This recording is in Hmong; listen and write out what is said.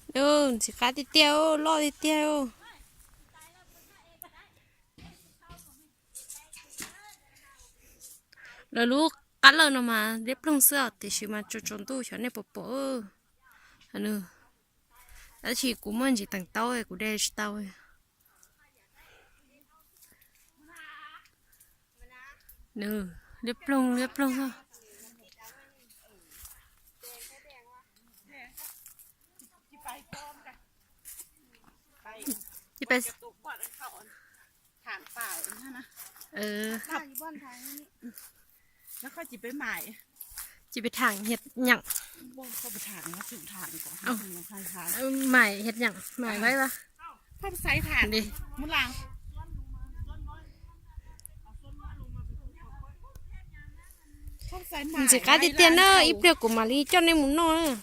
Ntxim qab tiag tiag, loj tiag tiag. Lawv lub qab lawj no mas liab ploog xwb os, tiam sis mas tsaus tsaus ntuj xyov nej puas pom. Tab sis kuv muaj ntsis teem taub kuv de tsis tau. Liab ploog liab ploog. Ces peb tham hiav nyeem, mam hiav nyeem mam vai va. Ntxim qab tiag tiag na, ib pliag kuv mam li coj nej mus noj na.